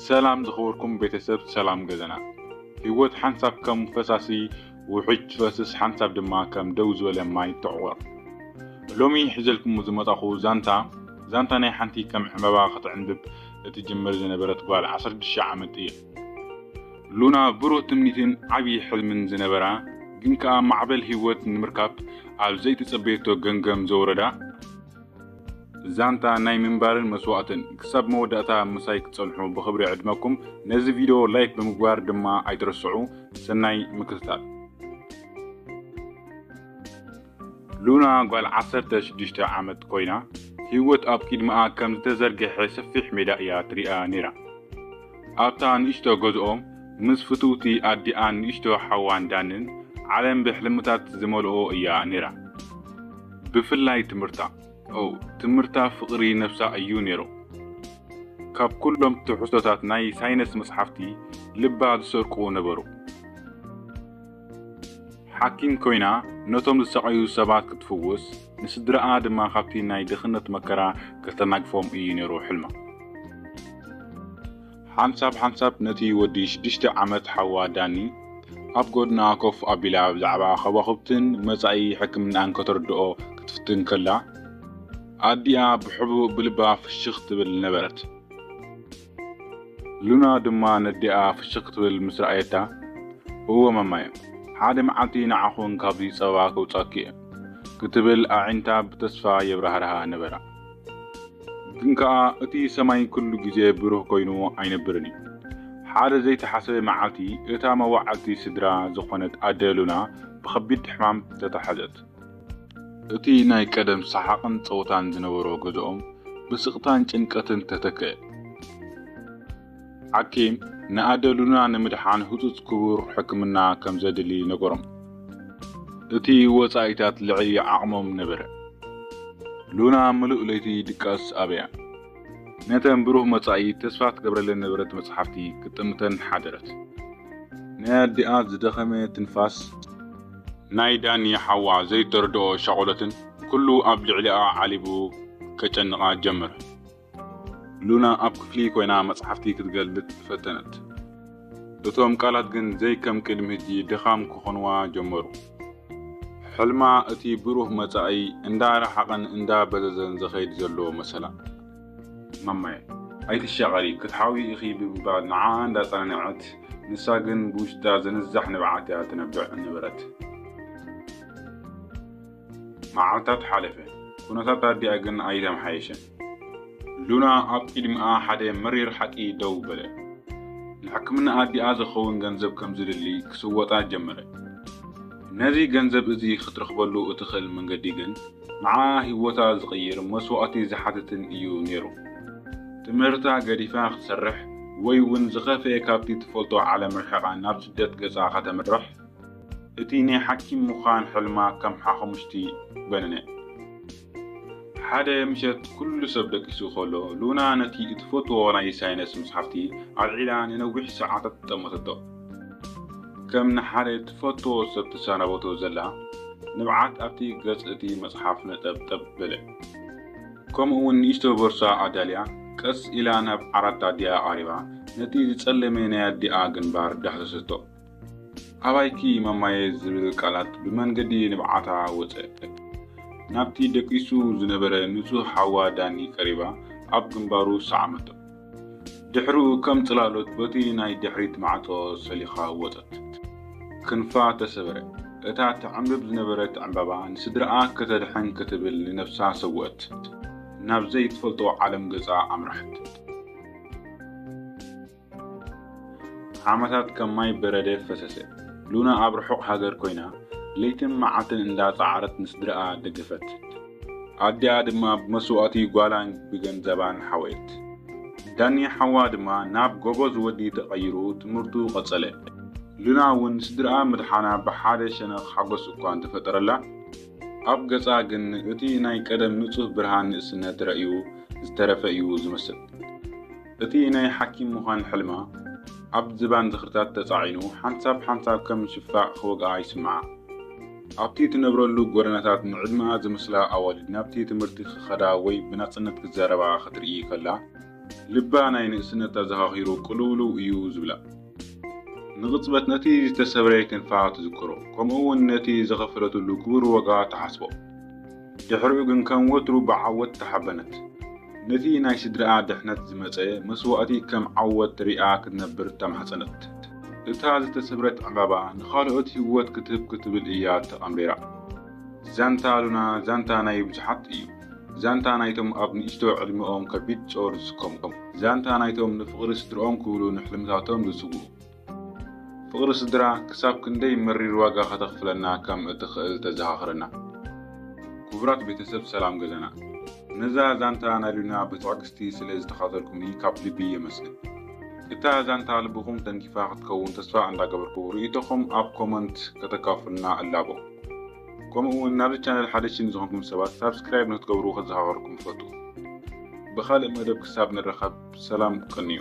ሰላም ዝኸበርኩም ቤተሰብ፣ ሰላም ገዛና። ህይወት ሓንሳብ ከም ፈሳሲ ውሕጅ ትፈስስ፣ ሓንሳብ ድማ ከም ደው ዝበለ ማይ ትዕቆር። ሎሚ ሒዘልኩም ዝመጻኹ ዛንታ፣ ዛንታ ናይ ሓንቲ ከም ዕምባባ ክትዕንብብ እትጅምር ዝነበረት ጓል ዓሰርተ ሽዱሽተ ዓመት እየ። ሉና ብሩህ ትምኒትን ዓብዪ ሕልምን ዝነበራ፣ ግን ከኣ ማዕበል ህይወት ንምርካብ ኣብ ዘይተጸበየቶ ገምገም ዘውረዳ፣ ዛንታ ናይ ምንባርን መስዋእትን። ክሳብ መወዳእታ ምሳይ ክትጸንሑ ብኽብሪ ዕድመኩም። ነዚ ቪድዮ ላይክ ብምግባር ድማ ኣይትረስዑ። ሰናይ ምክትታል። ሉና ጓል ዓሰርተ ሽዱሽተ ዓመት ኮይና፣ ህይወት ኣብ ቅድሚኣ ከም ዝተዘርግሐ ሰፊሕ ሜዳ እያ ትሪኣ ነይራ። ኣብታ ንእሽቶ ገዝኦም ምስ ፍትውቲ ኣዲኣን ንእሽቶ ሓዋን ዳንን፣ ዓለም ብሕልምታት ዝመልኦ እያ ነይራ። ብፍላይ ትምህርታ። ኦ፣ ትምህርታ ፍቕሪ ነብሳ እዩ ነይሩ። ካብ ኩሎም ትሕዝቶታት ናይ ሳይንስ መጽሓፍቲ ልባ ዝሰርቁ ነበሩ። ሓኪም ኮይና ነቶም ዝሰቐዩ ሰባት ክትፍውስ፣ ንስድራኣ ድማ ካብቲ ናይ ድኽነት መከራ ከተናግፎም እዩ ነይሩ ሕልማ። ሓንሳብ ሓንሳብ ነቲ ወዲ ሽዱሽተ ዓመት ሓዋ ዳኒ ኣብ ጎድና ኮፍ ኣቢላ ብዛዕባ ከዋኽብትን መጻኢ ሕክምናን ከተረድኦ ክትፍትን ከላ፣ ኣዲኣ ብሕቡእ ብልባ ፍሽኽ ትብል ነበረት። ሉና ድማ ነዲኣ ፍሽኽ ክትብል ምስ ረኣየታ፣ "እወ ማማየ፣ ሓደ መዓልቲ ንዓኹን ካብዚ ጸበባ ከውጻኪ እየ" ክትብል ኣዒንታ ብተስፋ የብራህርሃ ነበራ። ግን ከኣ እቲ ሰማይ ኩሉ ግዜ ብሩህ ኮይኑ ኣይነብርን እዩ። ሓደ ዘይተሓሰበ መዓልቲ፣ እታ መዋዕልቲ ስድራ ዝኾነት ኣደ ሉና ብኸቢድ ሕማም ተታሕዘት። እቲ ናይ ቀደም ሰሓቕን ጸወታን ዝነበሮ ገዛኦም ብስቕታን ጭንቀትን ተተክአ። ሓኪም ንኣደ ሉና ንምድሓን ህጹጽ ክቡር ሕክምና ከም ዘድሊ ነገሮም። እቲ ወጻኢታት ልዕሊ ዓቕሞም ነበረ። ሉና ምሉእ ለይቲ ድቃስ ኣበያ። ነተን ብሩህ መጻኢ ተስፋ ትገብረለን ነበረት መጽሓፍቲ ክትጥምተን ሓደረት። ናይ ኣዲኣ ዝደኸመ ትንፋስ፣ ናይ ዳኒ ሓዋ ዘይተረድኦ ሻቑሎትን ኩሉ ኣብ ልዕሊኣ ዓሊቡ ከጨንቓ ጀመረ። ሉና ኣብ ክፍሊ ኮይና መጽሓፍቲ ክትገልጽ ፈተነት። እቶም ቃላት ግን ዘይከም ቅድሚ ሕጂ ድኻም ክኾንዋ ጀመሩ። ሕልማ እቲ ብሩህ መጻኢ እንዳረሓቐን እንዳበዘዘን ዝኸይድ ዘሎ መሰላ። "ማማየ፣ ኣይትሻቐሊ፣ ክትሓዊ ኢኺ" ብምባል ንዓኣ እንዳጸናንዐት፣ ንሳ ግን ብውሽጣ ዝንዛሕ ንብዓት እያ ትነብዕ ነበረት። መዓልታት ሓለፈ፣ ኩነታት ኣዲኣ ግን ኣይተመሓየሸን። ሉና ኣብ ቅድሚኣ ሓደ መሪር ሓቂ ደው በለ። ንሕክምና ኣዲኣ ዝኸውን ገንዘብ ከም ዝድሊ ክስወጣ ጀመረ። ነዚ ገንዘብ እዚ ክትረኽበሉ እትኽእል መንገዲ ግን፣ ንዓኣ ህይወታ ዝቕይር መስዋእቲ ዝሓትትን እዩ ነይሩ። ትምህርታ ገዲፋ ክትሰርሕ፣ ወይ እውን ዝኸፍኤ ካብቲ ትፈልጦ ዓለም ርሒቓ ናብ ስደት ገጻ ከተምርሕ፣ እቲ ናይ ሓኪም ምዃን ሕልማ ከም ሓሙሽቲ በነነ። ሓደ ምሸት ኩሉ ሰብ ደቂሱ ከሎ፣ ሉና ነቲ እትፈትዎ ናይ ሳይንስ መጽሓፍቲ ኣልዒላ ንነዊሕ ሰዓታት ጠመተቶ። ከም ንሓደ ትፈትዎ ሰብ ትሰናበቶ ዘላ፣ ንብዓት ኣብቲ ገጽ እቲ መጽሓፍ ነጠብጠብ በለ። ከምኡ እውን ንእሽቶ ቦርሳ ኣዳልያ፣ ቀስ ኢላ ናብ ዓራት ኣዲኣ ቀሪባ፣ ነቲ ዝጸለመ ናይ ኣዲኣ ግንባር ዳህሰሰቶ። "ኣባይኪ ማማየ" ዝብል ቃላት ብመንገዲ ንብዓታ ወጸ። ናብቲ ደቂሱ ዝነበረ ንጹህ ሓዋ ዳኒ ቀሪባ ኣብ ግንባሩ ሰዓመቶ። ድሕሪኡ ከም ጽላሎት በቲ ናይ ድሕሪት ማዕጾ ሰሊኻ ወጸት። ክንፋ ተሰበረ። እታ ትዕምብብ ዝነበረት ዕምባባ ንስድራኣ ከተድሕን ክትብል ንነብሳ ሰውአት። ናብ ዘይትፈልጦ ዓለም ገጻ ኣምራሐት። ዓመታት ከም ማይ በረደ ፈሰሰ። ሉና ኣብ ርሑቕ ሃገር ኮይና፣ ለይትን መዓልትን እንዳጸዓረት ንስድራኣ ደገፈት። ኣዲኣ ድማ ብመስዋእቲ ጓላን ብገንዘባን ሓወየት። ዳኒ ሓዋ ድማ ናብ ጎበዝ ወዲ ተቐይሩ ትምህርቱ ቀጸለ። ሉና እውን ስድራኣ ምድሓና ብሓደ ሸነኽ ሓጎስ እኳ እንተፈጠረላ፣ ኣብ ገጻ ግን እቲ ናይ ቀደም ንጹህ ብርሃን ንእስነት ረእዩ ዝተረፈ እዩ ዝመስል። እቲ ናይ ሓኪም ምዃን ሕልማ ኣብ ዝባን ዝኽርታት ተጻዒኑ፣ ሓንሳብ ሓንሳብ ከም ሽፋዕ ክወግኣ ይስምዓ። ኣብቲ ትነብረሉ ጎደናታት ንዕድመኣ ዝመስላ ኣዋልድ ናብቲ ትምህርቲ ክኸዳ ወይ ብናጽነት ክዛረባ ክትርኢ ከላ፣ ልባ ናይ ንእስነት ኣዘኻኺሩ ቅልውልው እዩ ዝብላ። ንቕጽበት ነቲ ዝተሰብረ ክንፋ ትዝክሮ፣ ከምኡ እውን ነቲ ዝኸፈለትሉ ክቡር ዋጋ ትሓስቦ። ድሕሪኡ ግን ከም ወትሩ ብዓወት ተሓበነት። ነቲ ናይ ስድራኣ ድሕነት ዝመጸ መስዋእቲ ከም ዓወት ሪኣ ክትነብር ተማሕጸነት። እታ ዝተሰብረት ዕምባባ ንኻልኦት ህይወት ክትህብ ክትብል እያ ተቐምሪራ። ዛንታ ሉና ዛንታ ናይ ብዙሓት እዩ። ዛንታ ናይቶም ኣብ ንእሽቶ ዕድመኦም ከቢድ ጾር ዝስከሙ። ዛንታ ናይቶም ንፍቕሪ ስድርኦም ክብሉ ንሕልምታቶም ዝስውኡ። ፍቕሪ ስድራ ክሳብ ክንደይ መሪር ዋጋ ከተኽፍለና ከም እትኽእል ተዘኻኽረና። ክቡራት ቤተሰብ ሰላም ገዛና፣ ነዛ ዛንታ ናይ ሉና ብትዕግስቲ ስለ ዝተኻተልኩምኒ ካብ ልቢ የመስግን። እታ ዛንታ ልብኹም ተንኪፋ ክትከውን ተስፋ እንዳገበርኩ ርእይቶኹም ኣብ ኮመንት ከተካፍሉና እላቦ። ከምኡ እውን ናብዚ ቻነል ሓደሽቲ ንዝኾንኩም ሰባት ሳብስክራይብ ንክትገብሩ ከዘኻኸርኩም እፈቱ። ብኻልእ መደብ ክሳብ ንራኸብ ሰላም ቅንዩ።